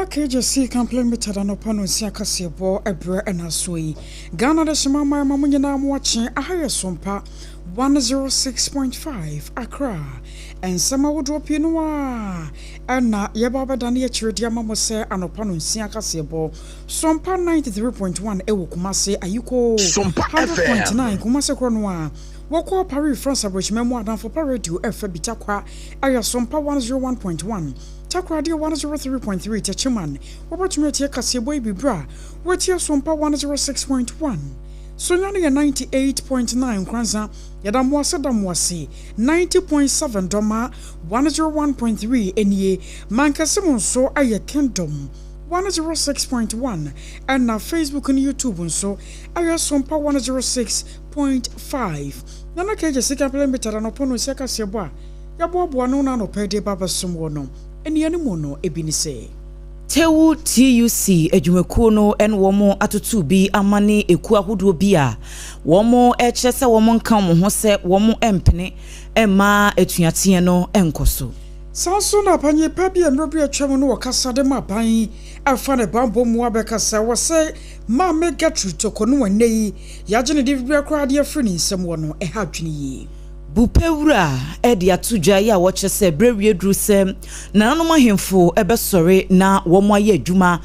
KJC Company Limited anɔpa no nsia kaseɛbɔ ɛberɛ ɛna soɔ yi. Ghana de hyema aman ma mo nyinaa mo akye aha yɛ Sompa 106.5 Accra. Nsɛm ahodoɔ pii no a ɛna yɛba bɛdane akyire de ama mo sɛ anɔpa no nsia kaseɛbɔ. Sompa 93.1 ɛwɔ Kumase Ayiko Sompa 100.9 Kumase korɔ no a wɔkɔ Paris France aborɔkyima mu Adamfo Pa Radio ɛfɛ Bitakwa ɛyɛ Sompa 101.1 Takoradi 103.3 Techiman wɔbɛtumi atie kaseɛbɔ yi bibire a wɔatie Sompa 106.1 Sonya no yɛ 98.9 Nkranza yɛda mo ase da mo ase 90.7 Dɔma 101.3 enie Mankɛse mu nso ɛyɛ Kingdom 106.1 ɛna Facebook ne YouTube nso ɛyɛ Sompa 106.5 Nana KJC Company Limited anɔpɔ no nsia kaseɛbɔ a yɛboaboa no na anɔpɛ de ba bɛsom wɔ no ɛne mu no ebi ne sɛ Tewu TUC adwumakuo no ne wɔn atoto bi ama ne ekuo ahodoɔ bi a wɔn kyerɛ sɛ wɔn nka wɔn ho sɛ wɔn mpene mma atuateɛ no nkɔ so. Saa nso na apanyin pa bi a mmerɛ bi atwam no wɔkasa de ma aban afa ne bambɔ mu abɛkasa wɔ sɛ Maame Gertrude Torkornoo ɛnnɛ yi yɛagye ne de bibia koraa de afiri ne nsam wɔ no ɛha adwene yie. Bupewura de ato dwa yi a wɔkyerɛ sɛ berɛ wie duru sɛ nananom ahemfo bɛsɔre na wɔn ayɛ adwuma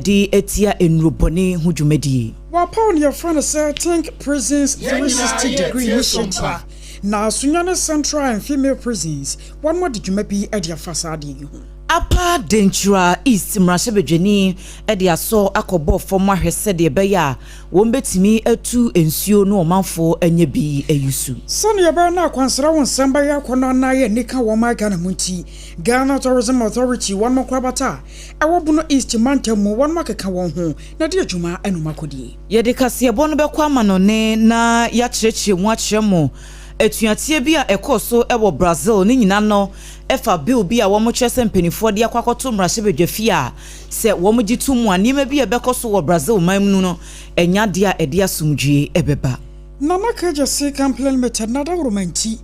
de atia nnurubɔne ho dwumadie. Wɔapaw ne yɛfrɛ no sɛ Think Prisons 360 Degree Initiative na Sunyani Central and Female Prisons wɔn mo de dwuma bi de afa saa adeɛ yi ho. Upper Denkyira East mmarahyɛbadwani de asɔ akɔbɔ fam ahwɛ sɛdeɛ ɛbɛyɛ a wɔn bɛtumi atu nsuo no ɔmanfoɔ anya bi ayi so. Sɛnea ɛbɛyɛ na akwansra wo nsɛm bɛyɛ akɔnɔ na ayɛ nika wɔn man Ghana mu nti, Ghana Tourism Authority wɔn mo korabata a ɛwɔ Bono East mantam mu wɔn mo akeka wɔn ho na de adwuma ɛnum akɔdie. Yɛde kaseɛbɔ no bɛkɔ ama no ne na yɛakyerɛkyerɛ mu akyerɛ mo atuateɛ bi a ɛkɔɔ so wɔ Brazil ne nyinaa no ɛfa bill bi a wɔn kyerɛ sɛ mpanimfoɔ de akɔ akɔto mmarahyɛbadwafie a sɛ wɔn gye to mu a nneɛma bi a ɛbɛkɔ so wɔ Brazil man mu no ɛnya adeɛ a ɛde asomdwie ɛbɛba. Nana KJC Company Limited nada woroma nti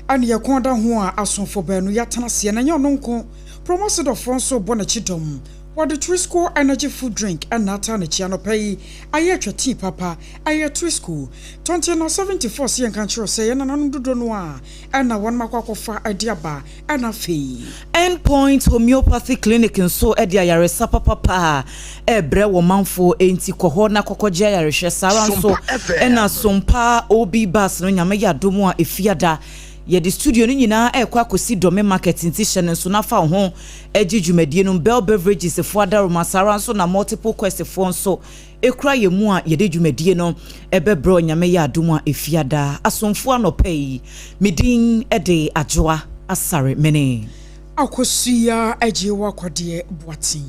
ɛne yɛkɔn da ho a asomfo baanu yɛatena aseɛ na ɛnyɛ ɔno nko promosidɔfoɔ nso bɔ n'akyi dɔm. Wɔde Twisco Energy Food Drink ɛna ata n'akyi anɔpa yi ayɛ atwa tii papa ayɛ Twisco tɔnten na 74 sɛ yɛnka nkyerɛ sɛ yɛn nananom dodo no a ɛna wɔn akɔ akɔfa ade aba ɛna afei Endpoint Homeopathy Clinic nso de ayaresa papapa a ɛrebrɛ wɔ manfoɔ enti kɔ hɔ na kɔkɔgye ayarehwɛ. Saa ara nso ɛna Sompa OB Bus no Nyame yɛ adom a efiada yɛde studio no nyinaa ɛrekɔ akɔsi Dɔme Market nti hyɛ no nso nafa wo ho agye dwumadie no. Bell Beverages foɔ adaroma saa ara nso na Multiple Quest foɔ nso ekura yɛn mu a yɛde dwumadie no ɛbɛbrɛ. Onyame yɛ adom a efiada asomfoɔ anɔpa yi medin ɛde Adwoa Asare mene Akosua agye wɔ akɔdeɛ Boaten.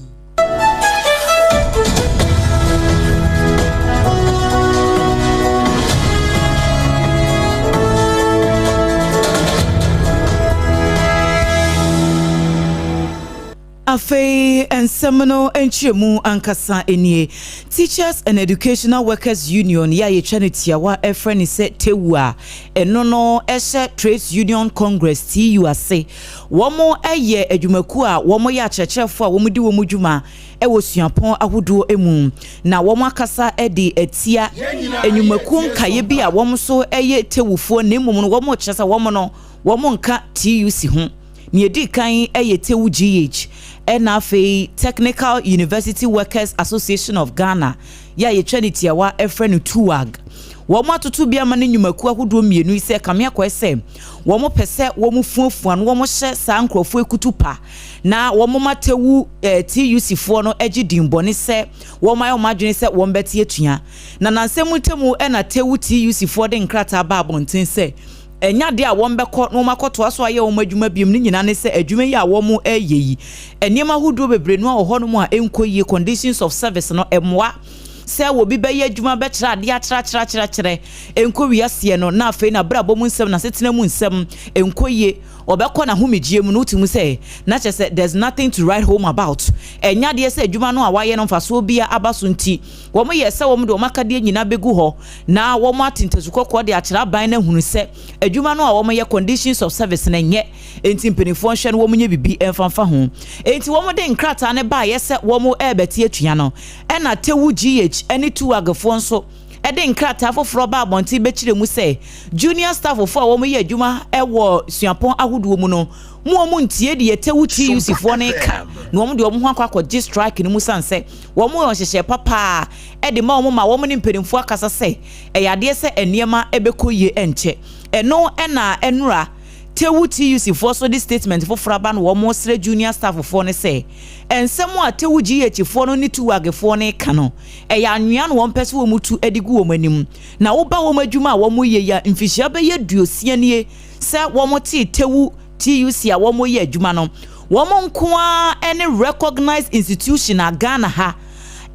Afei nsɛm no nkyerɛmu ankasa nie. Teachers and Educational Workers Union yɛ a yɛtwa no tiawa ɛfrɛ ne sɛ TEWU a ɛno no ɛhyɛ Trades Union Congress TU ase, wɔn yɛ adwumakuo a wɔn yɛ akyerɛkyerɛfoɔ a wɔn di wɔn dwuma ɛwɔ suapɔn ahodoɔ mu na wɔn akasa de atia nnwumakuo nkaeɛ bi a wɔn nso yɛ TEWUfoɔ na mmom no wɔn kyerɛ sɛ wɔn no wɔn nka TUC ho. Nea edi kan yɛ TEWU GH ɛna afei Technical University Workers Association of Ghana yɛ a yɛtwa ne tiawa ɛfrɛ no TUAG. Wɔn atoto bi ama ne nnwumakuo ahodoɔ mmienu yi sɛ kame akɔɛ sɛ wɔn pɛ sɛ wɔn fuafua no wɔn hyɛ saa nkurɔfoɔ ekutu pa na wɔn ma TEWU TUC foɔ no gye din bɔne sɛ wɔn ayɛ wɔn adwene sɛ wɔn bɛte atua. Na nansɛm ntamu ɛna TEWU TUC foɔ de nkrataa ba abɔnten sɛ ɛnya deɛ a wɔn bɛkɔ na wɔn akɔtoa so ayɛ wɔn adwuma biom. Ne nyinaa ne sɛ adwuma yi a wɔn ɛreyɛ yi, nneɛma ahodoɔ bebree no a wɔ hɔnom a ɛnkɔ yie, conditions of service no ɛmoa. Sɛ obi bɛyɛ adwuma bɛkyerɛ adeɛ akyerɛkyerɛkyerɛkyerɛ nkɔ wiaseɛ no, na afei n'abrabɔ mu nsɛm, n'asetena mu nsɛm nkɔ yie. Ɔbɛkɔ n'ahomegyeɛ mu no, wote mu sɛ na kyerɛ sɛ there's nothing to write home about. Ɛnyɛ adeɛ sɛ adwuma no a wayɛ no mfasoɔ biara aba so nti, wɔyɛ sɛ wɔn de wɔn akadeɛ nyinaa bɛgu hɔ na wɔn ate ntasu kɔkɔɔ de akyerɛ aban no ahunu sɛ adwuma no a wɔyɛ, conditions of service no nyɛ, enti mpanimfoɔ nhwɛ no wɔn nyɛ biribi mfa mfa ho. Enti wɔn de nkrataa no baeɛ sɛ wɔn rebɛte atua no, ɛna Tewu GH ne Tuwagfoɔ nso de nkrataa foforɔ baa abɔnten bɛkyerɛ mu sɛ junior stafffoɔ a wɔyɛ adwuma wɔ suapɔn ahodoɔ mu no mu wɔn ntie deɛ Tewu TUC foɔ no reka na wɔn de wɔn ho akɔ akɔgye strike no mu sane sɛ wɔn wɔ nhyehyɛɛ papa de ma wɔn ma wɔn ne mpanimfoɔ akasa sɛ ɛyɛ adeɛ sɛ nneɛma bɛkɔ yie ɛnkyɛ. Ɛno na ɛnora Tewu TUC foɔ nso de statement foforɔ aba na wɔn resrɛ junior staff foɔ no sɛ nsɛm a Tewu GH foɔ no ne Tuwag foɔ no reka no ɛyɛ anwea na wɔn pɛ sɛ wɔn tu de gu wɔn anim. Na woba wɔn adwuma a wɔn yɛ yi a mfihyia bɛyɛ 60 nie sɛ wɔn tee Tewu TUC a wɔn yɛ adwuma no wɔn nko ara ne recognized institution a Ghana ha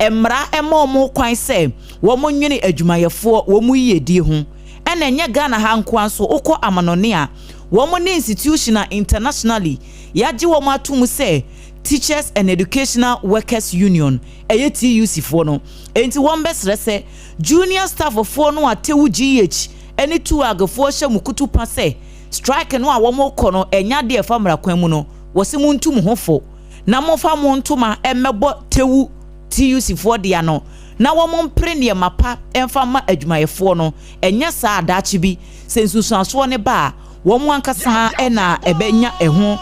mmara ma wɔn kwan sɛ wɔn nwene adwumayɛfoɔ wɔn yiedie ho. Ɛna ɛnyɛ Ghana ha nkoa nso, wokɔ amanɔne a, wɔn ne institution a internationally yagye wɔn ato mu sɛ Teachers and Educational Workers Union, ɛyɛ TUC foɔ no. Enti wɔn bɛsrɛ sɛ junior staff foɔ no a Tewu GH ne TUAG foɔ hyɛ mo kutu pa sɛ strike no a wɔn rekɔ no ɛnyɛ adeɛ a ɛfa mmara kwan mu no, wɔse montu mo ho fo na momfa mo ntoma mmɛbɔ Tewu TUC foɔ de ano na wɔmpere nneɛma pa mfa mma adwumayɛfoɔ no, ɛnyɛ saa a daakye bi sɛ nsunsuansoɔ no ba a, wɔn ankasa na ɛbɛnya ɛho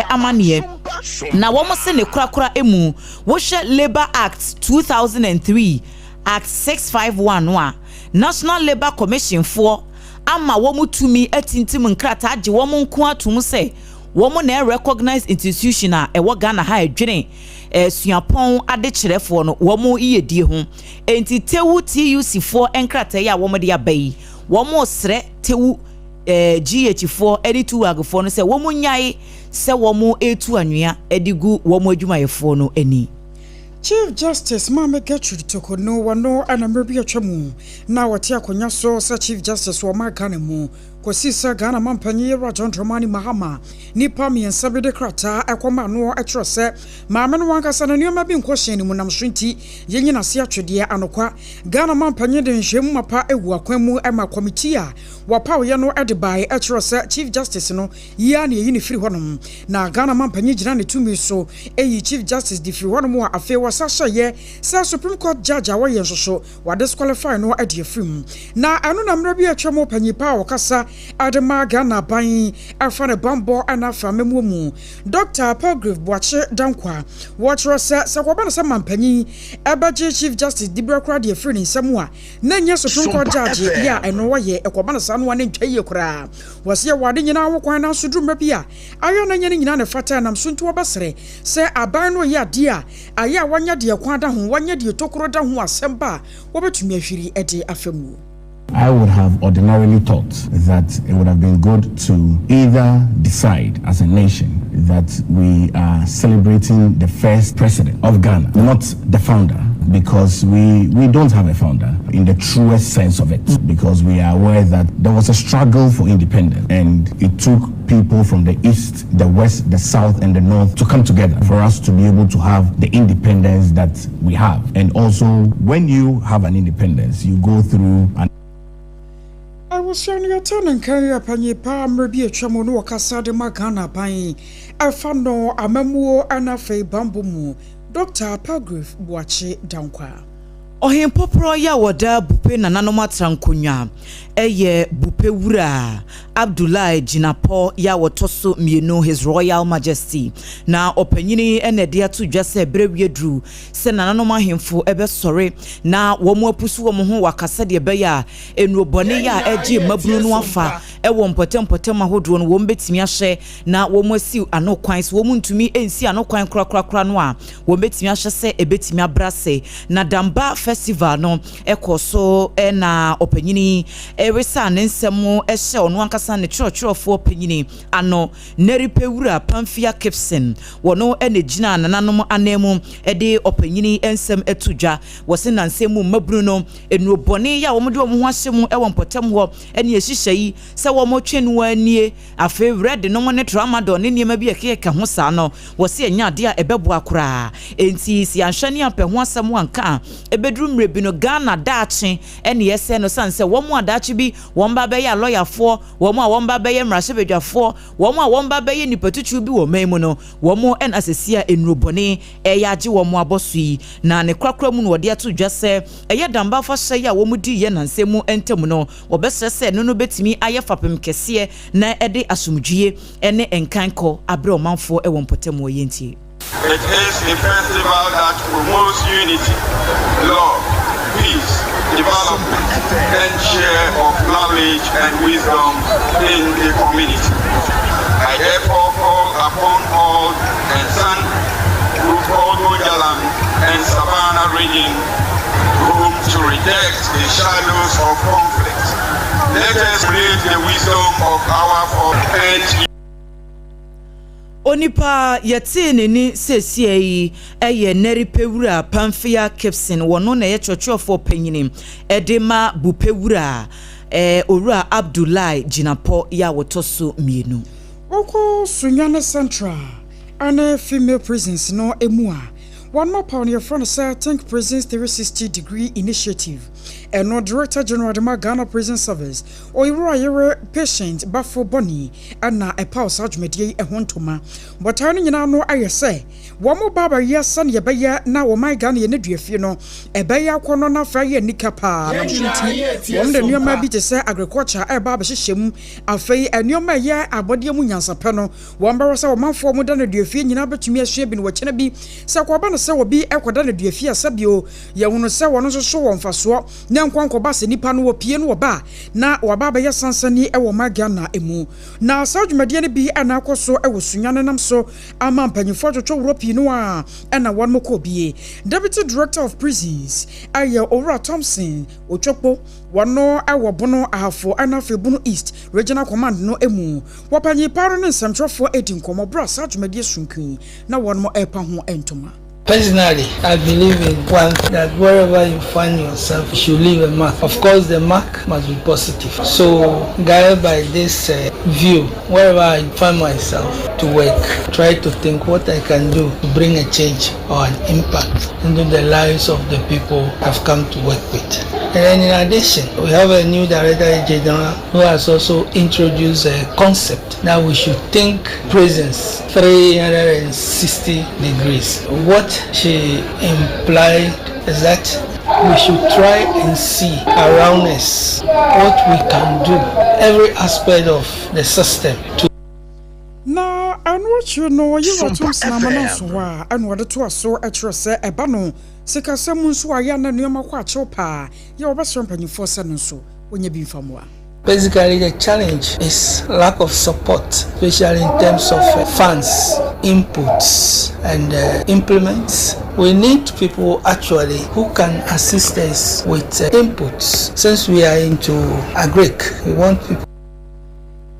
amaneɛ. Na wɔn se ne korakora mu, wohwɛ Labour Act 2003, Act 651 no a, National Labour Commission foɔ ama wɔn tumi atintim nkrataa agye wɔn nko atom sɛ wɔn na ɛrecognize institution a ɛwɔ Ghana ha a ɛdwene suapɔn adekyerɛfoɔ no wɔn yiyedie ho. Enti Tewu TUC foɔ nkrataa yi a wɔde aba yi, wɔresrɛ Tewu GH foɔ ne Tuwag foɔ no sɛ wɔn nnyae sɛ wɔretu anwea de gu wɔn adwumayɛfoɔ no ani. Chief Justice Maame Gertrude Torkornoo, wɔno na mmerɛ bi atwa mu na ɔte akonnwa so sɛ Chief Justice wɔ ɔman Ghana mu kɔsii sɛ Ghana Mampanyin Yewura John Dramani Mahama nnipa mmiɛnsa bi de krataa kɔmaa noɔ kyerɛ sɛ maame no ankasa no nneɛma bi nkɔ hyɛn ne mu nam so nti yɛnyi n'ase atwedeɛ. Anokwa, Ghana Mampanyin de nhwɛmu mapa guu akwan mu ma kɔmitii a wɔpaoeɛ no de baeɛ kyerɛ sɛ Chief Justice no yi ara na yɛyi no firi hɔnom. Na Ghana Mampanyin gyina ne tumi so yi Chief Justice de firi hɔnom a afei wɔsa hyɛeɛ sɛ Supreme Court Judge a wɔyɛ nso so Wɔadisqualify no de afiri mu. Na ɛno na mmerɛ bi a atwam ɔpanyin pa a ɔkasa de ma Ghana aban ɛfa ne bammɔ ne afei amammuo mu, Dɔkta Palgrave Boakye Danquah, wɔkyerɛ sɛ sɛ kɔba no sɛ manpanyin bɛgye Chief Justice diberɛ koraa de afiri ne nsa mu a, na ɛnyɛ Supreme Court Judge yɛ a ɛno wɔyɛ, ɛkɔba no saa no a na ɛntwa yie koraa. Wɔse yɛwɔ ade nyinaa ho kwan nanso duru mmerɛ bi a ayɛ a na ɛnyɛ ne nyinaa na ɛfata ɛnam so nti wɔbɛsrɛ sɛ aban no reyɛ adeɛ a Ayɛ a wɔanyɛ deɛ kwan da ho, wɔanyɛ deɛ tokuro da ho asɛm ba a, wɔbɛtumi ahwiri de afa mu. I would have ordinarily thought that it would have been good to either decide as a nation that we are celebrating the first president of Ghana, not the founder, because we, we don't have a founder in the truest sense of it, because we are aware that there was a struggle for independence and it took people from the east, the west, the south, and the north to come together for us to be able to have the independence that we have. And also, when you have an independence, you go through an Abusua no yɛtee ne nka yɛ panyin paa mmerɛ bi atwa mu no ɔkasa de ma Ghana aban ɛfa no amammuo ɛna afei bambɔ mu Dr. Palgrave Boakye Dankwah. Ɔhempoporɔ yi a wɔda Bupe nananom atrankonnwa yɛ Bupe Wura Abdulai Jinapor yi a wɔtɔ so mmienu, His Royal Majesty. Na ɔpanyin yi na ɛde ato dwa sɛ berɛ wie duru sɛ nananom ahemfo bɛsɔre na wɔapusu wɔn ho wɔ aka sɛdeɛ ɛbɛyɛ a nnuro bɔne yi a ɛregye mmabunu no afa wɔ mpɔtam mpɔtam ahodoɔ no, wɔn bɛtumi ahyɛ na wɔn asi ano kwan. So wɔn ntumi nsi ano kwan korakorakora no a, wɔn bɛtumi ahyɛ sɛ ɛbɛtumi abra se. Na Damba Festival no ɛkɔ so, ɛna ɔpanyini ɛresa ne nsɛm ɛhyɛ ɔno ankasa ne kyerɛkyerɛfoɔ panyini ano, Neripewura Pamfia Kipson. Wɔno ɛna gyina nananom anan mu ɛde ɔpanyini nsɛm ɛto dwa. Wɔsi nansɛm mu mmabunu no, nnurobɔne yi a wɔde wɔn ho ahyɛ mu ɛwɔ mpɔtam hɔ ɛne ɛhyehyɛ yi sɛ wɔn twe no anie, afei red nom ne tramadol ne nneɛma bi a ɛkeka ho saa no, wɔsi ɛnya adeɛ a ɛbɛboa koraa. Enti si anhwɛ ne ampɛ ho asɛm anka a, ɛbɛduru mmerɛ bi no, Ghana daakye ɛne ɛsɛ no san sɛ wɔn a daakye bi wɔn ba bɛyɛ alɔyafoɔ, wɔn a wɔn ba bɛyɛ mmarahyɛbadwafoɔ, wɔn a wɔn ba bɛyɛ nipa tutuo bi wɔ ɔman mu no, wɔn ɛna asɛsi a nnurobɔne ɛyɛ agye wɔn abɔ so yi. Na ne korakora mu no, wɔde ato dwa sɛ ɛyɛ Damba afahyɛ yi a wɔn di yɛ nansɛm mu ntam no, wɔbɛsrɛ sɛ ɛno no bɛtumi ayɛ fapem kɛseɛ na ɛde asomdwie ɛne nkankɔ abrɛ ɔmanfoɔ ɛwɔ mpɔtam wɔ yɛntie. It is a festival that promotes unity, love, peace, development, and share of knowledge and wisdom in the community. I therefore call upon all and San all Gonjaland and Savannah region whom to reject the shadows of conflict. Let us create the wisdom of our and Onipa yɛtee n'ani seesie yi ɛyɛ Nɛripewura Pamfia Kipson. Wɔno na ɛyɛ kyerɛkyerɛfoɔ panyini ɛde ma Bupewura Owura Abdullahi Gyinapɔ yɛ a wɔtɔ so mmienu. Wɔkɔ Sunyane Central ɛne female prisons no mu a, wɔn apaw no yɛfrɛ no sɛ Think Prisons 360 Degree Initiative. Ɛno Director General de ma Ghana Prison Service, Owura Yere Patient Bafo Bɔne, ɛna ɛpaw saa dwumadie yi ɛho ntoma. Bɔtae no nyinaa no ayɛ sɛ wɔn mo ba abɛyɛ sɛnea ɛbɛyɛ na wɔn Ghana yɛ ne duafie no ɛbɛyɛ akɔnɔ na afei ayɛ nika paa. Na nti wɔn de nneɛma bi te sɛ agriculture ɛreba abɛhyehyɛ mu. Afei nneɛma ɛyɛ abɔdeɛ mu nyansapɛ no, wɔn bɛwɔ sɛ ɔmanfoɔ mo da no duafie nyinaa bɛtumi asua bi no. Wɔkyɛnɛ bi sɛ kɔba no sɛ wɔbi ɛkɔda no duafie a, sɛbio yɛhunu sɛ wɔn nso so wɔ mfasoɔ na nkɔnkɔba sɛ nipa no wɔpie no wɔba na wɔaba abɛyɛ sansani ɛwɔ ɔman Ghana mu. Na saa dwumadie no bi ɛna akɔ so ɛwɔ Sunya no nam so ama mpanyinfoɔ atwitwa wuro pii no a ɛna wɔn mo kɔ bie. Deputy Director of Prisons ɛyɛ Owura Thompson Otwokpo. Wɔn ɛwɔ Bono Ahafo ɛna afei Bono East Regional Command no emu. Wɔpanyin paa no ne nsɛmtwerɛfoɔ edi nkɔmɔ bere a saa dwumadie sonkin na wɔn mo ɛrepa ho ntoma. Personally, I believe in one thing, that wherever you find yourself, you should leave a mark. Of course, the mark must be positive. So, guided by this view, wherever I find myself to work, try to think what I can do to bring a change or an impact into the lives of the people I've come to work with. And then in addition, we have a new Director General who has also introduced a concept that we should think prisons 360 degrees. What she implied is that we should try and see around us what we can do, every aspect of the system to Na ɛno akyire no, yɛwura Thompson amana nso hɔ a, ɛna wɔde toa so kyerɛ sɛ ɛba no sikasɛm nso a yɛ na nneɛma kɔ akyɛw paa yɛ, wɔbɛsrɛ mpanyinfoɔ sɛ no nso wɔnyɛ bi mfa mmoa. Basically, the challenge is lack of support, especially in terms of funds, inputs, and implements. We need people actually who can assist us with inputs. Since we are into agric, we want people.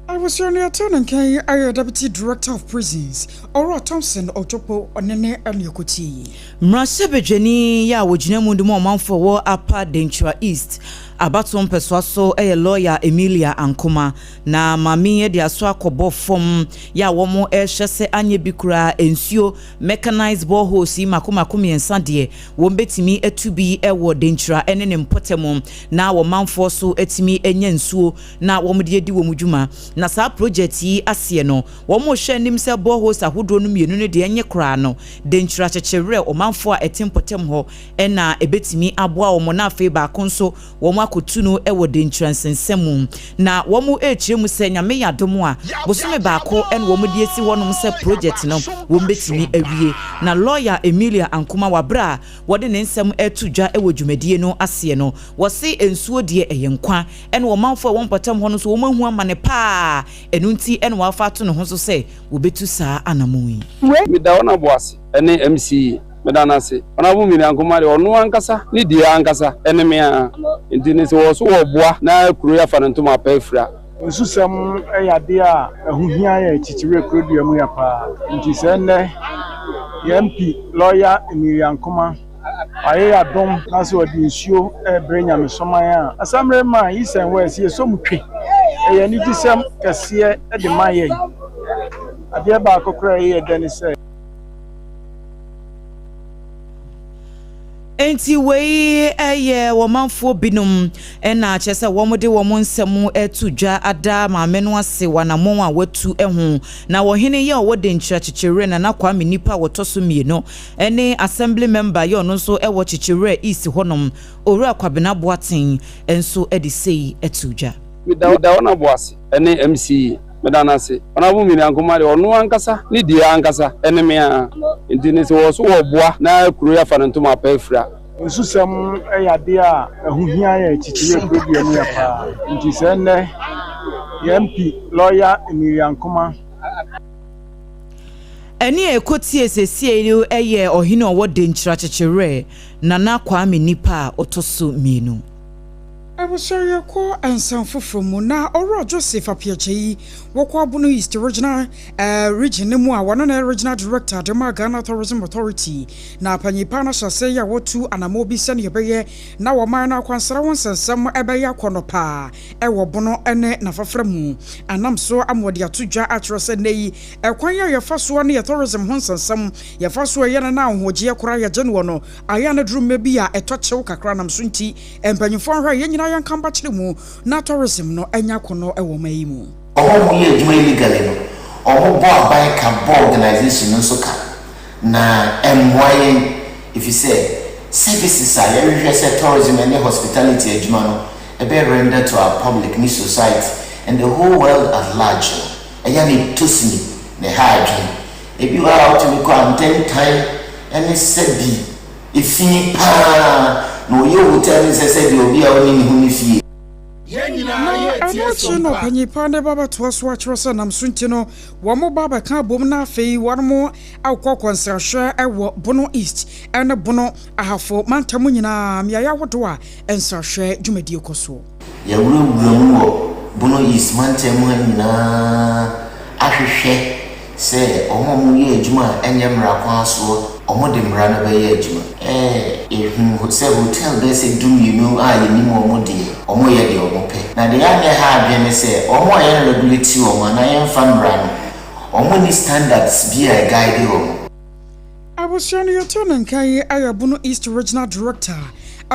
Abusua no yɛtɔ ne nkan ayɛ Deputy Director of Prisons, Owura Thompson Ɔtɔpo, ɔne ne ɛne ɛkɔtie. Mmarahyɛbadwani yi a wɔgyina mu de mu ɔmanfoɔ wɔ Upper Denkyira East abatoɔ mpɛsoa so yɛ Lawyer Emilia Ankoma. Na maame yi de aso akɔbɔ fam yɛ a wɔn rehwɛ sɛ anyɛ bi koraa nsuo mechanized boreholes yi mako mako mmiɛnsa deɛ, wɔn bɛtumi atu bi wɔ Denkyira ne ne mpɔtam na wɔn manfoɔ so atumi anya nsuo na wɔn de adi wɔn dwuma. Na saa project yi aseɛ no, wɔn rehwɛ anim sɛ boreholes ahodoɔ no mmienu no deɛ, ɛnyɛ koraa no Denkyira kyekyewerɛ ɔmanfoɔ a ɛte mpɔtam hɔ ɛna ɛbɛtumi aboa wɔn, na afei baako nso wɔn akɔ. akɔtu no wɔ Denkyira nsensɛm mu. Na wɔn rekyerɛ mu sɛ Nyame yɛ adom a, bosome baako na wɔn de asi hɔnom sɛ project no wɔn bɛtumi awie. Na lawyer Emilia Ankomah wɔ aberɛ a wɔde ne nsɛm reto dwa wɔ dwumadie no aseɛ no, wɔse nsuo deɛ ɛyɛ nkwa, ɛna ɔmanfoɔ a ɛwɔ mpɔtam hɔ no nso wɔn ahu amane paa, ɛno nti na wɔafa ato ne ho so sɛ wɔbɛtu saa anamon yi. Meda wɔn abo ase ne MC yi meda no ase. Honourable Miriam Nkrumah deɛ ɔno ankasa ne deɛ ankasa ne me ara nti no sɛ wɔ so wɔ boa na kuro yi afa no ntoma pa afira. Nsusɛm yɛ adeɛ a ɛho hia yɛn titiriw kurodua mu ya paa. Nti sɛ nnɛ yɛn MP Lɔya Emilia Nkrumah wayɛ yɛn adom na sɛ ɔde nsuo rebrɛ nyamesoman a, Asamire man, East and West, yɛsɔ mu twe. Ɛyɛ anigyesɛm kɛseɛ de ma yɛn. Adeɛ baako koraa a ɛyɛ yɛn dɛ ne sɛ, Enti wei yɛ ɔmanfoɔ binom na kyerɛ sɛ wɔde wɔn nsɛm to dwa ada maame no ase wɔ anammɔn a watu ho. Na ɔhene yi a ɔwɔ Denkyira Kyekyewerɛ Nana Kwame Nipa a wɔtɔ so mmienu ne Assembly Member yi a ɔno nso wɔ Kyekyewerɛ East hɔnom Owura Kwabena Boateng nso de sei too dwa. Meda wɔn abo ase ne MC yi. Meda no ase. Honourable Miriam Nkrumah deɛ ɔno ankasa ne deɛ ankasa ne me ara nti no sɛ wɔ so wɔ boa na kuro yi afa no ntoma pa afira. Nsusɛm yɛ adeɛ a ɛho hia yɛn titiriw kurodua mu ya paa. Nti sɛ nnɛ yɛn MP Lɔya Emilia Nkrumah. Ɛnne a ɛkɔtiee seesei no yɛ ɔhene a ɔwɔ Denkyira Kyekyewerɛ, Nana Kwame Nipa a ɔtɔ so mmienu. Abusua yɛkɔ nsɛm foforɔ mu na Owura Joseph Appiagyei wɔkɔ Abono East Regional Region no mu a wɔno na ɛyɛ Regional Director de ma Ghana Tourism Authority na panyin paa no ahyɛ aseɛ yɛ a wɔtu anamɔ bi sɛdeɛ ɛbɛyɛ na wɔman no akwansra ho nsɛnsɛm ɛbɛyɛ akɔnɔ paa ɛwɔ Bono ne n'afafra mu anam so ama wɔde ato dwa akyerɛ sɛ nnɛ yi ɛkwan a yɛfa soɔ ne yɛ tourism ho nsɛnsɛm yɛfa so ɛyɛ no na ahohogyeɛ koraa yɛgye noɔ no ayɛ a na duru mmerɛ bi a ɛtɔ kyew kakra nam so nti Mpanyimfoɔ nhwɛ yɛn nyinaa yɛnka mbakyere mu na tourism no anya akɔnnɔ wɔ ɔman yi mu. Wɔn a wɔyɛ adwuma illegally no, wɔbɔ aban ka bɔ organisation no nso ka, na ɛmmoa yɛn efisɛ services a yɛhwehwɛ sɛ tourism ne hospitality adwuma no bɛ render to our public ne society and the whole world at large no, ɛyɛ a na ɛtɔ sini na ɛha adwene. Ebi wɔ hɔ a wotumi kɔ a ntentan ne sɛbi Efi paa na ɔyɛ hotel no sɛ sɛdeɛ obi a ɔnni ne ho ne fie. Na ɛno akyi no ɔpanyin pa no ba bɛtoa so akyerɛ sɛ nam so nti no wɔn ba bɛka abom na afei wɔn akɔ kɔ nsrahwɛ wɔ Bono East ne Bono Ahafo mantam nyinaa mmeaeɛ ahodoɔ a nsrahwɛ dwumadie kɔ soɔ. Yɛawurawura mu wɔ Bono East mantam mu ha nyinaa ahwehwɛ sɛ wɔn a wɔyɛ adwuma a ɛnyɛ mmara kwan soɔ, wɔde mmara no bɛyɛ adwuma. Yɛhuu sɛ hotel bɛyɛ sɛ dumienu a yɛnim wɔn deɛ, wɔyɛ deɛ wɔpɛ. Na deɛ a na ɛha adwene ne sɛ, wɔn a yɛnregulate wɔn anaa yɛmfa mmara no, wɔnni standards bi a ɛguide wɔn. Abusua no yɛtoo ne nka yi ayɛ Bono East Regional Director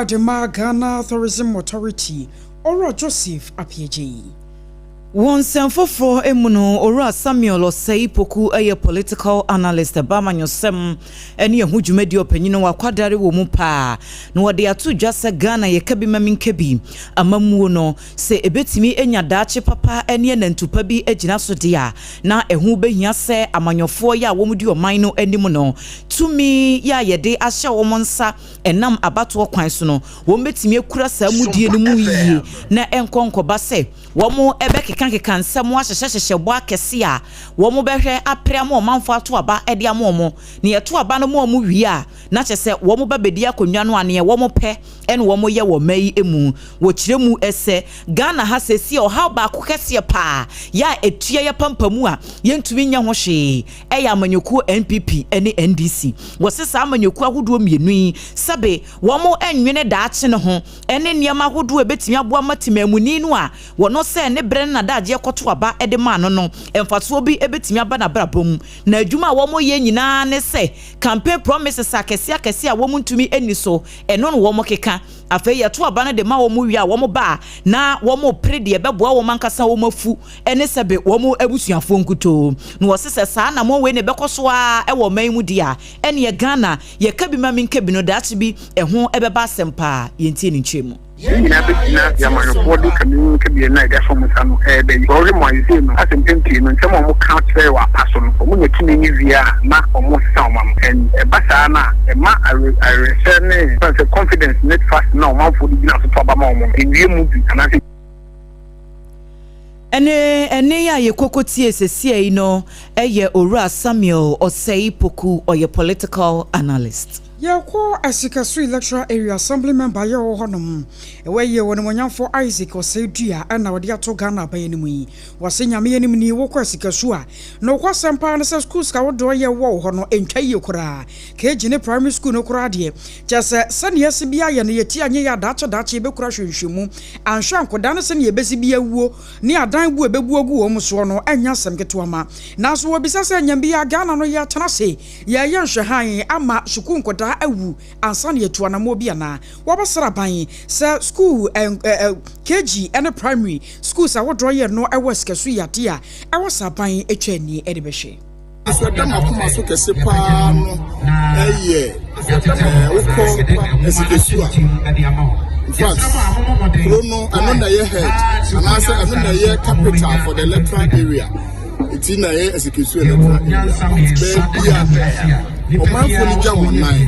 de ma Ghana Tourism Authority, Owura Joseph Appiagyei. Wɔ nsɛm foforɔ mu no, Owura Samuel Osei Poku yɛ Political Analyst, ɛba amanyɔsɛm ne ɛho dwumadie ɔpanyin no wakwadare wɔ mu paa na ɔde ato dwa sɛ Ghana yɛka bi ma menka bi amammuo no sɛ ɛbɛtumi anya daakye papa ne anantu pa bi agyina so deɛ a na ɛho bɛhia sɛ amanyɔfoɔ yɛ a wɔdi ɔman no anim no tumi yɛ a yɛde ahyɛ wɔn nsa ɛnam abatoɔ kwan so no wɔbɛtumi akura saa mudie no mu yie na ɛnkɔ nkɔba sɛ Wɔbɛkekakeka nsɛm ahyehyɛhyehyɛ bɔ akɛse a wɔbɛhwɛ apere ama ɔmanfo ato aba de ama wɔn. Na yɛto aba no ma wɔn wie a, na kyerɛ sɛ wɔba bɛdi akonnwa no a, nea wɔpɛ na wɔyɛ wɔ ɔman yi mu. Wɔkyerɛ mu sɛ, Ghana ha seesei ɔhaw baako kɛseɛ pa ara yɛ a ɛtua yɛn apampamu a yɛntumi nyɛ ho hwee yɛ amanyɔkuo NPP ne NDC. Wɔse saa amanyɔkuo ahodoɔ mmienu yi, sɛbe wɔnnwene daakye no ho ne nneɛma ahodoɔ a ɛbɛtumi aboa ma temanmuni no a wɔno sɛ ne berɛ ne n'adagyeɛ kɔto aba de maa no no mfasoɔ bi bɛtumi aba n'abrabɔ mu. Na adwuma a wɔyɛ nyinaa ne sɛ campaign promises akɛseɛ akɛseɛ a wɔntumi nni so, ɛno na wɔkeka. Afei yɛto aba no de ma wɔn wie a, wɔba a na wɔrepere deɛ ɛbɛboa wɔn ankasa wɔn afu ne sɛbe wɔn abusuafoɔ nkutoo. Na wɔse sɛ saa anammɔn wei na ɛbɛkɔ so ara wɔ ɔman yi mu deɛ a, ɛneɛ Ghana Yɛka bi ma menka bi no, daakye bi ɛho bɛba asɛm paa. Yɛntie ne nkyerɛmu. Ne nyinaa bɛgyina deɛ amanyɔfoɔ de kame kabea no a yɛde ahyɛ wɔn nsa no reba yi. Sɛ wohwɛ mu a, seesei no, asɛ mpɛn pii no, nsɛm a wɔka kyerɛ wɔ apa so no, wɔnya tumi no wie a, na wɔsesa wɔn ano. And ɛba saa no a, ɛma awerɛhyɛ ne, yɛmfa no sɛ confidence ne trust no a ɔmanfoɔ de gyina so to aba ma wɔn no, ɛnwie mu du anaasɛ. Ɛne ɛnne yi a yɛkɔkɔ tie sesia yi no yɛ Owura Samuel Osei Poku, ɔyɛ political analyst. Yɛkɔ Asikaso Electoral Area Assembly Member yɛ ɔwɔ hɔ nom ɛwɔ yie Onimuonyamfoɔ Isaac Osei Duah ɛna ɔde ato Ghana aban anim yi. Wɔse Nyame anim ni wokɔ Asikaso a nokwasɛm paa ne sɛ schools ahodoɔ yɛ wɔ wɔ hɔ no ɛntwa yie koraa. KG ne primary school no koraa deɛ kyerɛ sɛ sɛnea ɛse biara yɛ no yɛti anyɛ yie a daakye daakye yɛbɛkura hwɛnhwɛmu anhwɛ ankodaa no sɛnea ɛbɛsi bi awuo ne adan bu a ɛbɛbu agu wɔn soɔ no ɛnyɛ asɛm ketewa ma. Nanso wɔbisa sɛ nyam biara Ghana no yɛatena ase yɛreyɛ nhwɛhan ama sukuu nkɔdaa awu ansa na yɛatu anamoɔ bi anaa? Wɔbɛsrɛ aban sɛ sukuu KG ne primary schools ahodoɔ yɛ no wɔ Asikasu yɛ adeɛ a ɛwɔ sɛ aban twa ani de bɛhwɛ. Nso ɛda m'akoma so kɛse paa no yɛ wokɔ Asikasu a, in fact kuro no ɛno na ɛyɛ head anaasɛ ɛno na ɛyɛ capital for the electoral area, eti na ɛyɛ Asikasu electoral area, but baabi a ɔmanfoɔ no gya wɔn nan.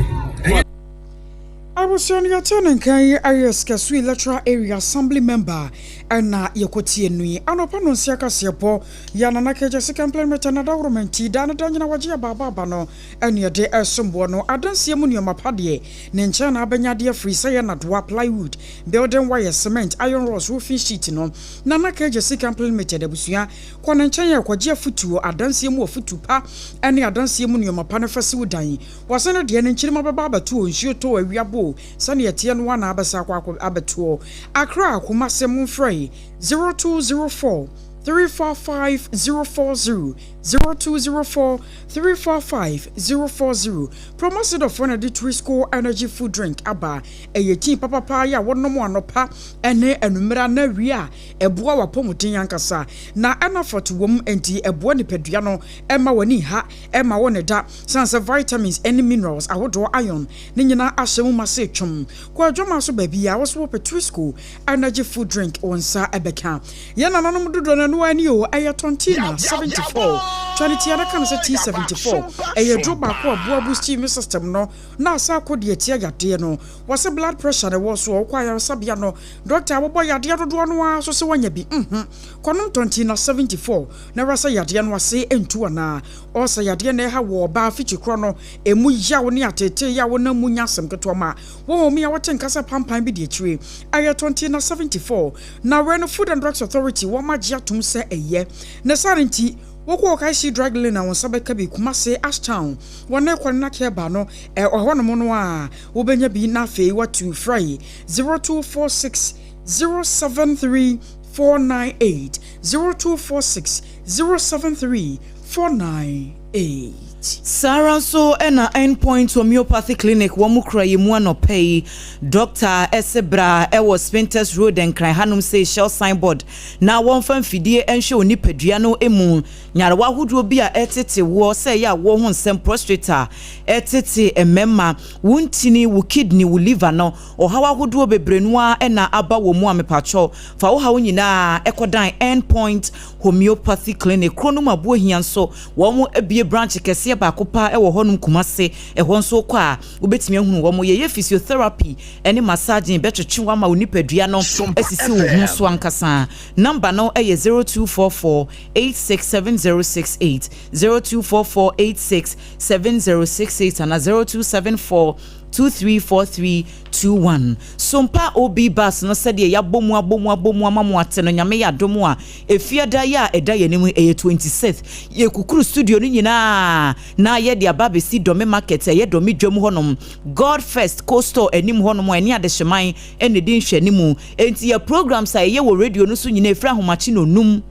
Abusua no yɛtee ne nka yi ayɛ Sikasu Electoral Area Assembly Member ɛna yɛkɔtie no yi anɔpa nonsia kaseɛbɔ yɛ Nana Kagya Sika Mplemeta na Dawuroma nti daa ne da nyina wɔgye abaaba aba no ɛne ɛde ɛsom boɔ no adansie mu nnoɔma pa deɛ ne nkyɛn na abɛnya adeɛ afiri sɛ yɛ nadoa, plywood, building wires, cement, iron rods, roofing sheet no Nana Kagya Sika Mplemeta abusua kɔ ne nkyɛn yɛ kɔgye afutuo adansie mu afutu pa ɛne adansie mu nnoɔma pa no fa si wo dan. Wɔse no deɛ ne nkyirimma bɛba abɛto o, nsuo tɔ o, awia bɔ o, sɛdeɛ ɛteɛ no ara na abɛsa akɔ akɔ abɛto o. Accra, Kumasi, momfrɛ yi, 0204 345 040, 0204 345 040. Promasidɔfoɔ na ɛde Twisco Energy Food Drink aba. Ɛyɛ tea papapa yi a wɔnom anɔpa ne anwummerɛ anaa awia a ɛboa w'apɔmuden ankasa. Na Enafort wom enti ɛboa nipadua no, ɛmma w'ani nha, ɛmma wo nneda. Sane sɛ vitamins ne minerals ahodoɔ, iron, ne nyinaa ahyɛ mu ma se twom. Kɔ adwaman so baabi a wo so wopɛ Twisco energy food drink wo nsa bɛka. Yɛn nananom dodoɔ no ɛno ara ni o, ɛyɛ Tontina 74. Twa ne ti ara ka no sɛ T74. Ɛyɛ aduro baako a ɛboa boost immune system no na asan ko de atia yadeɛ no. Wɔse blood pressure na ɛwɔ soɔ, wokɔ ayaresabea no doctor abobɔ yadeɛ dodoɔ no ara so sɛ woanya bi. Nhmm. Kɔnom Tontina 74 na hwɛ sɛ yadeɛ no ase ntu anaa. Ɔsa yadeɛ na ɛha wɔ ɔbaa afikyikorɔ no ɛmu yaw ne ateetee yaw na mu nya asɛm ketewa ma wɔn a wɔte nka sɛ pampan bi di akyire. Ɛyɛ Tontina 74 na wei no Food and Drugs Authority wɔn agye atom sɛ ɛyɛ. Ne saa no nti wokɔ Okaishie Drug Lane a wo nsa bɛka bi, Kumasi, Ashtown, wɔn rekɔ no na Keba no ɛhɔ nom no a wobɛnya bi na afei watu frɛ 0246 073 498, 0246 073 498. Saa ara nso na End Point Homeopathy Clinic wɔn kura yɛn mu anɔpa yi. Dɔkta ɛse bra ɛwɔ Spintex Road Nkran hanom sei Shell signboard na wɔmfa mfidie nhwɛ wo nipadua no mu nyarewa ahodoɔ bi a ɛtete woɔ sɛ ɛyɛ awoɔ ho nsɛm prostrate a ɛtete mmarima, wo ntini, wo kidney, wo liver no ɔhaw ahodoɔ bebree no ara na aba wɔ mu a mepakyɛw fa wo haw nyinaa ɛkɔdan End Point Homeopathy Clinic kuro no mu Aboahia nso wɔn abue branch kɛseɛ baako paa ɛwɔ hɔnom Kumase ɛhɔ nso wokɔ a wobɛtumi ahunu wɔn yɛyɛ physiotherapy ɛne massaging bɛtwetwe wo ama wo nipadua no asisi wo ho so ankasa. Number no ɛyɛ 0244 867068, 0244 867068 anaa 0274 234321. Sompa OB bus no sɛdeɛ yɛabɔ mu abɔ mu abɔ mu ama mo ate no Nyame yɛ adom a Efiada yi a ɛda yɛn anim yi ɛyɛ 26th yɛkukuru studio no nyinaa na yɛde aba abɛsi Dome market ɛyɛ Dome dwam hɔnom God First Co store anim hɔnom a ɛne Adehyeman na ɛdi nhwɛanimu enti yɛ programs a yɛyɛ wɔ radio no so nyinaa ɛfiri ahomakye nnɔnum.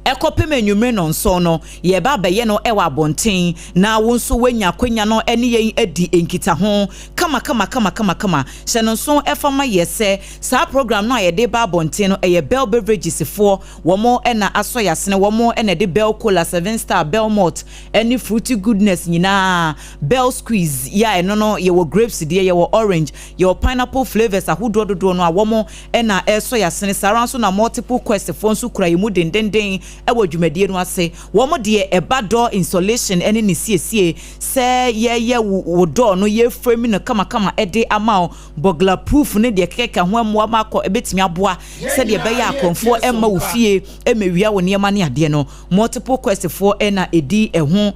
Ɛkɔpem anwummere nnɔnson no, yɛreba abɛyɛ no wɔ abɔnten na wo nso woanya akwanya no ne yɛn adi nkitaho kama kama kama kama kama. Hyɛ no nso fa ma yɛ sɛ saa program no a yɛde reba abɔnten no, ɛyɛ Bell Beverages foɔ, wɔn na asɔ yɛn asene, wɔn na ɛde Bell Cola, Seven Star, Bell Malt ne Fruity Goodness nyinaa, Bell Squeeze, yɛ a ɛno no yɛwɔ grapes deɛ, yɛwɔ orange, yɛwɔ pineapple flavours ahodoɔ dodoɔ no a wɔn na ɛresɔ yɛn asene. Saa ara nso na Multiple Quest foɔ nso kura yɛn mu dendenden wɔ dwumadie no ase. Wɔn deɛ ɛba door installation ne ne siesie, sɛ yɛyɛ wo door no, yɛ frame no kamakama de ama wo, burglar proof ne deɛ ɛkeka ho mmoa ma akɔ, ɛbɛtumi aboa sɛdeɛ ɛbɛyɛ a akorɔmfoɔ mma wo fie mmɛwia wo nneɛma ne adeɛ no. Multiple Quest foɔ na ɛdi ɛho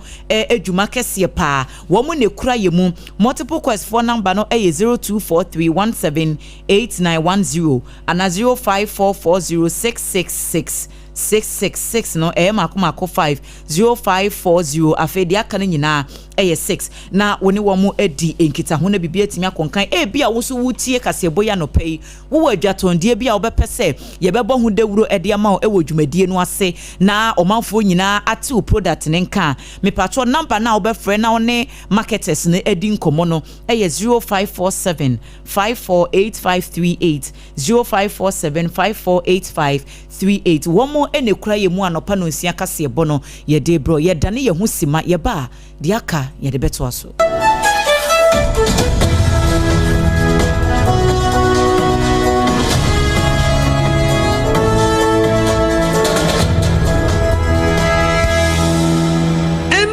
dwuma kɛseɛ paa. Wɔn na ɛkura yɛn mu. Multiple Quest foɔ number no yɛ 024317 8910 anaa 05440666 666 no ɛyɛ mako mako 5 0540 afei deɛ aka no nyinaa ɛyɛ 6 na wo ne wɔn adi nkitaho na biribi atumi akɔnkan. Ebi a wo nso wotie kaseɛbɔ yi anɔpa yi, wowɔ adwatɔndeɛ bi a wobɛpɛ sɛ yɛbɛbɔ ho dawuro de ama wo wɔ dwumadie no ase na ɔmanfoɔ nyinaa ate wo product ne nka a, mepatwɔ number no a wobɛfrɛ na wo ne marketers no adi nkɔmmɔ no ɛyɛ 0547 548538, 0547 548538. Wɔn na ɛkura yɛn mu anɔpa nonsia kaseɛbɔ no yɛde rebrɛ wo. Yɛdane yɛn ho sima, yɛba a, deɛ aka yɛde bɛtoa so.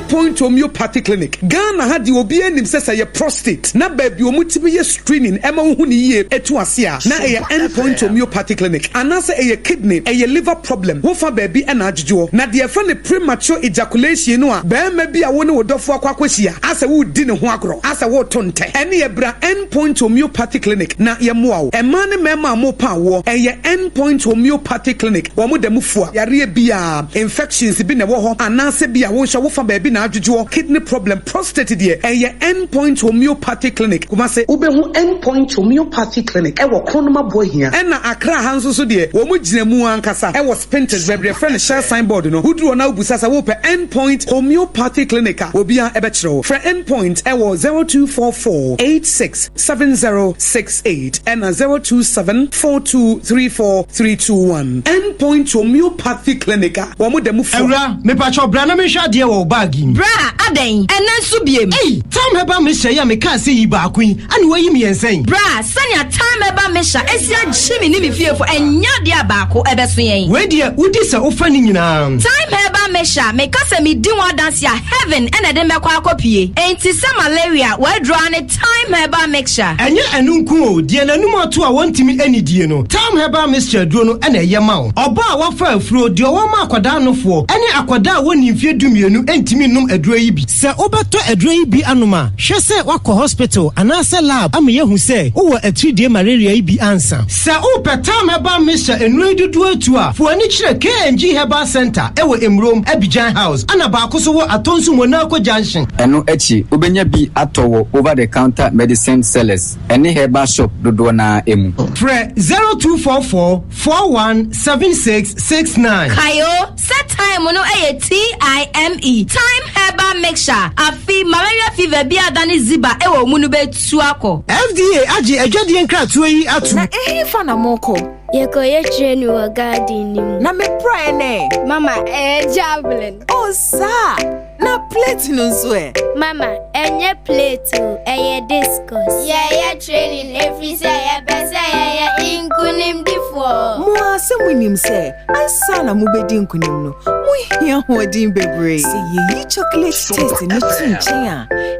Point Homeopathy Clinic, Ghana ha deɛ obiara nim sɛ sɛ ɛyɛ prostate na baabi a wɔtumi yɛ screening ɛma wohu no yie ɛtu ase a na ɛyɛ End Point Homeopathy Clinic anaasɛ ɛyɛ kidney, ɛyɛ liver problem, wofa baabi na adwodwoɔ. Na deɛ yɛfrɛ no premature ejaculation no a barima bi a wo ne wo dɔfoɔ akɔ akɔhyia asɛ woredi ne ho agorɔ asɛ woreto ntɛ ɛneɛ bra End Point Homeopathy Clinic na yɛmmoa wo. Mmaa ne mmarima a morepa awoɔ ɛyɛ End Point Homeopathy Clinic wɔn da mu fua yareɛ biara, infections bi na ɛwɔ hɔ anaasɛ bi a wo nso wofa baabi na adwodwoɔ, kidney problem, prostate deɛ ɛyɛ End Point Homeopathy Clinic, Kumasi. Wobɛhu End Point Homeopathy Clinic wɔ Kronum Aboahia. Ɛna Accra ha nso so deɛ wɔn gyina mu ankasa wɔ Spintex baabi yɛfrɛ no Shell sign board no. Woduru hɔ na wobisa sɛ wopɛ End Point Homeopathy Clinic a, obiara bɛkyerɛ wo. Frɛ End Point wɔ 0244 86 7068 ɛna 027 4234 321. End Point Homeopathy Clinic a wɔn da mu fua. Awura, mepakyɛw bra na menhwɛ adeɛ wɔ wo bag yi mu. Bra, adɛn? Ɛnnɛ nso biem? Ei! Tam Herbal Mixture yi a mekaa sɛ yi baako yi, ɛna woayi mmiɛnsa yi? Bra, sɛnea Tam Herbal Mixture asi agye me ne me fiefo, ɛnyɛ adeɛ a baako ɛbɛso yɛn. Wei deɛ, wodi sɛ wofa ne nyinaa. Tam Herbal Mixture, meka sɛ medi ho adanse a, heaven na ɛde me bɛkɔ akɔpue. Enti sɛ malaria, w'aduro ara ne Thyme Herbal Mixture. Ɛnyɛ ɛno nko o, deɛ n'anum ato a wɔntumi nnidie no, Thyme Herbal Mixture aduro no na ɛyɛ ma wo. Ɔbaa a wafa afuro, deɛ ɔwɔ ma akwadaa nofoɔ, ne akwadaa a wɔnnii mfeɛ dumienu ntumi nnom aduro yi bi. Sɛ wobɛtɔ aduro yi bi anom a, hwɛ sɛ woakɔ hospital anaasɛ lab ama yɛahu sɛ wowɔ atiridie malaria yi bi ansa. Sɛ wopɛ Thyme Herbal Mixture nnuro yi dodoɔ atu a, fa w'ani kyerɛ KNG Herbal Centre wɔ Emurom, Abidjan House, ɛna baako nso wɔ Atonsu Monaco Junction. Ɛno akyi, wobɛnya bi atɔ wɔ over-the-counter medicine sellers ne herbal shop dodoɔ no ara mu. Frɛ 0244 41 76 69. Kae o, sɛ thyme no yɛ TIME, Thyme Herbal Mixture, afe malaria fever bi a adane ziba wɔ wo mu no bɛtu akɔ. FDA agye adwadie nkratoɔ yi atom. Na ɛhefa na morekɔ? Yɛkɔyɛ training wɔ garden no mu. Na me praeɛ no ɛ? Mama, ɛyɛ javelin. Oh, saa! Na plate no nso ɛ? Mama, ɛnyɛ plate o, ɛyɛ discus. Yɛyɛ training ɛfiri sɛ yɛpɛ sɛ yɛyɛ nkonimdifoɔ. Mo ara sɛ monim sɛ ansa na mobɛdi nkonim no, mohia ahoɔden bebree. Sɛ yɛyi chocolate taste no to nkyɛn a,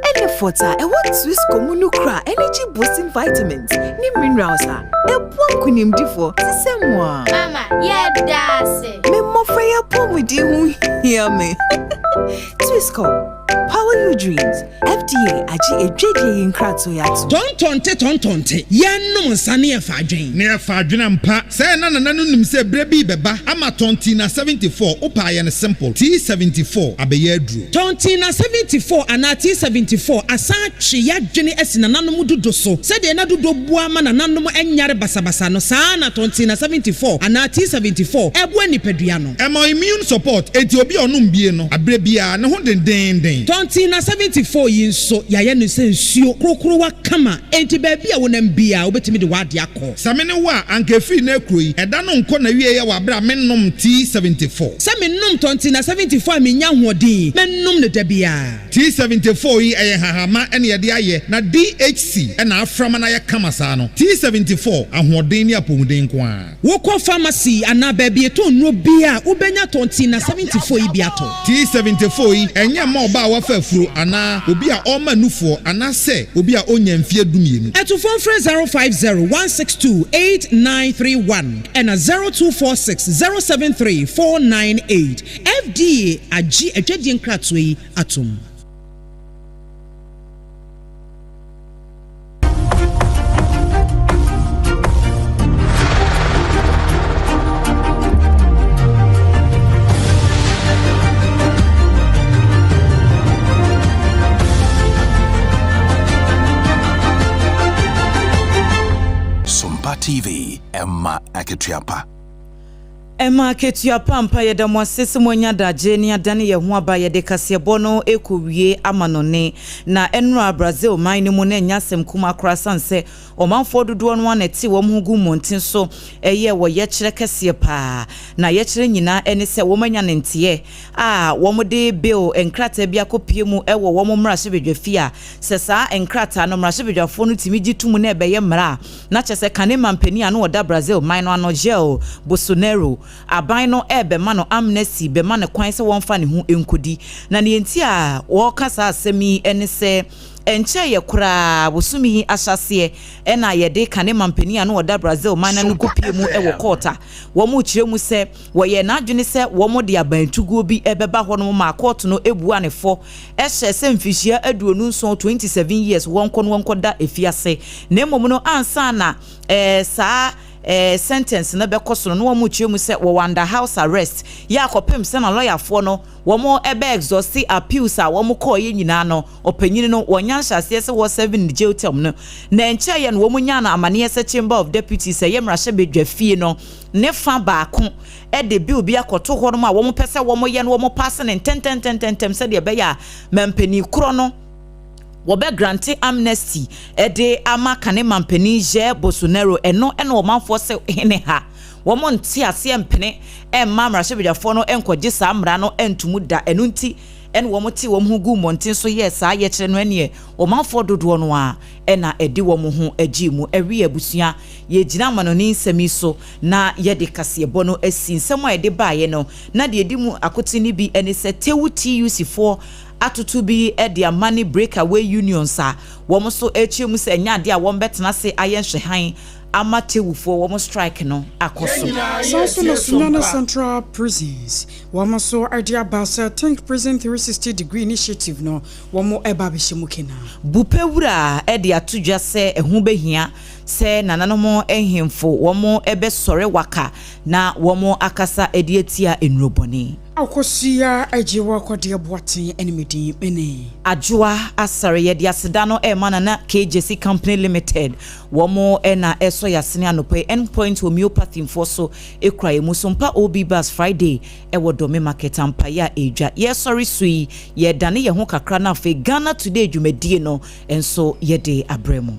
ɛne fɔt a ɛwɔ Twisco mu no kura energy boosting vitamins ne minerals a ɛboa nkonimdifoɔ te sɛ mo a. Mama, yɛda ase. Me mmɔfra yi apɔmuden ho hia me. Twisco, power. all your dreams. FDA agye adwadie yi nkratoɔ yi atom. Tɔntɔnte tɔntɔnte, yɛnnom nsa ne yɛfa adwen. Ne yɛfa adwen ampa. Sɛɛ na nana no nim sɛ berɛ bi rebɛba ama Tɔntina 74, wopɛ a yɛ no simple, T74 abɛyɛ aduro. Tɔntina 74 anaa T74 asan atwe y'adwene asi nananom dudo so. Sɛdeɛ na dudo boa ma nananom nyare basabasa no, saa ara na Tɔntina 74 anaa T74 boa nipadua no. Ɛma immune support, enti obi a ɔnom bie no, aberɛ biara, ne ho dendeenden. Tɔntina 74 yi nso, yɛayɛ no sɛ nsuo korokorowa kama, enti baabi a wonam biara, wobɛtumi de w'adeɛ akɔ. Sɛ me ne wo a, anka ɛfiri nnɛ rekuro yi, ɛda no nkɔ n'awieɛ wɔ aberɛ a mennom T74. Sɛ menom Tɔntina 74 a mennya ahoɔden, mɛnom no da biara. T74 yi, ɛyɛ nhahamma na yɛde ayɛ, na DHC na afra ma no ayɛ kama saa no. T74, ahoɔden ne apɔmuden nko ara. Wokɔ pharmacy anaa baabi yɛtɔn nnuro biara a, wobɛnya Tɔntina 74 yi bi atɔ. T74 yi, ɛnyɛ mma ɔbaa a wafa afuro anaa obi a ɔrema nufoɔ anaasɛ obi a ɔnnya mfeɛ dumienu. Atufoɔ mfrɛ 050 162 8931 ɛna 0246 073 498. FDA agye adwadie nkratoɔ yi atom. Sompa TV, ɛma akatua pa. Ɛma akatua pa ampa. Yɛda mo ase sɛ moanya adagye ne adane yɛn ho aba. Yɛde kaseɛbɔ no rekɔwie amanɔne. Na ɛnora Brazil man no mu na ɛnyɛ asɛm kumaa koraa sane sɛ ɔmanfoɔ dodoɔ no ara na ɛte wɔn ho gu mmɔnten so yɛ wɔ yɛkyerɛ kɛseɛ paa. Na yɛkyerɛ nyinaa ne sɛ wɔn anya ne nteɛ a wɔde bill nkrataa bi akɔpue mu wɔ wɔn mmarahyɛbadwafie a sɛ saa nkrataa no mmarahyɛbadwafoɔ no tumi gye to mu na ɛbɛyɛ mmara a na kyerɛ sɛ kane manpanin a na ɔda Brazil man no ano Jair Bolsonaro aban no rebɛma no amnesty bɛma no kwan sɛ wɔmfa ne ho nkɔdi. Na nea enti a wɔreka saa asɛm yi ne sɛ ɛnkyɛeɛ koraa bosome yi ahyɛaseɛ na yɛde kane manpanin a na ɔda Brazil man no ano kɔpie mu wɔ kɔɔt a wɔrekyerɛ mu sɛ wɔyɛɛ n'adwene sɛ wɔde abantuguo bi bɛba hɔnom maa kɔɔto no buaa no fɔ hyɛɛ sɛ mfirihyia 27, 27 years, wɔnkɔ no wɔnkɔda afiase. Na mmom no ansa na eh, saa eh, sentence no bɛkɔ so no, na wɔrekyerɛ mu sɛ wɔwɔ under house arrest yɛ akɔpem sɛ na lɔyafoɔ no wɔn ɛbɛ exhaust appeals a wɔn kɔɔyɛ nyinaa no, ɔpanyini no wɔnya nhyɛaseɛ sɛ wɔ serving ne jail term no. Na ɛnkyɛeɛ no wɔn nyaa no amaneɛ sɛ Chamber of Deputies, ɛyɛ mmarahyɛbadwa fie no, ne fa baako de bill bi akɔto hɔnom a wɔpɛ sɛ wɔyɛ no wɔn paase no ntɛntɛntɛntɛm sɛdeɛ ɛbɛyɛ a mampanin korɔ no wɔbɛ grante amnesty de ama kane mampanin Jair Bolsonaro. Ɛno ɛna ɔmanfoɔ sɛ hene ha wɔn nte aseɛ mpene mma mmarahyɛbadwafoɔ no nkɔgye saa mmara no ntomu da. Ɛno nti ɛna wɔn te wɔn ho gu mmɔnten so yɛɛ saa yɛkyerɛ no. Ɛneɛ ɔmanfoɔ dodoɔ no a ɛna ɛde wɔn ho agye mu. Ɛwi abusua, yɛgyina amanɔne nsɛm yi so na yɛde kaseɛbɔ no asi. Nsɛm a yɛde baeɛ no, na deɛ ɛdi mu akoten no bi ne sɛ Tewu TUC foɔ atoto bi de ama ne breakaway unions a wɔn nso rekyerɛ mu sɛ ɛnyɛ adeɛ a wɔbɛtena ase ayɛ nhwɛhan ama Tewufoɔ wɔn strike no akɔ so. Saa nso na Sunyani Central Prisons wɔn nso de aba sɛ Think Prison 360 Degree Initiative no wɔn reba abɛhyɛ mu kena. Bupɛ wura de ato dwa sɛ ɛho bɛhia sɛ nananom nhemfo wɔn bɛsɔre waka na wɔn akasa de atia nnuro bɔne. Akosua Agyewa Kɔdeɛ Boateng ne me din mene. Adwoa Asare. Yɛde aseda no rema Nana K Gyasi Company Limited, wɔn na ɛresɔ yɛn asene anɔpa yi. End Point Homeopathy foɔ so kura yɛn mu. Sompa OB Bus Friday wɔ Dome Market ampaeɛ a ɛredwa. Yɛresɔre so yi, yɛredane yɛn ho kakra na afei Ghana Today dwumadie no nso yɛde abrɛ mo.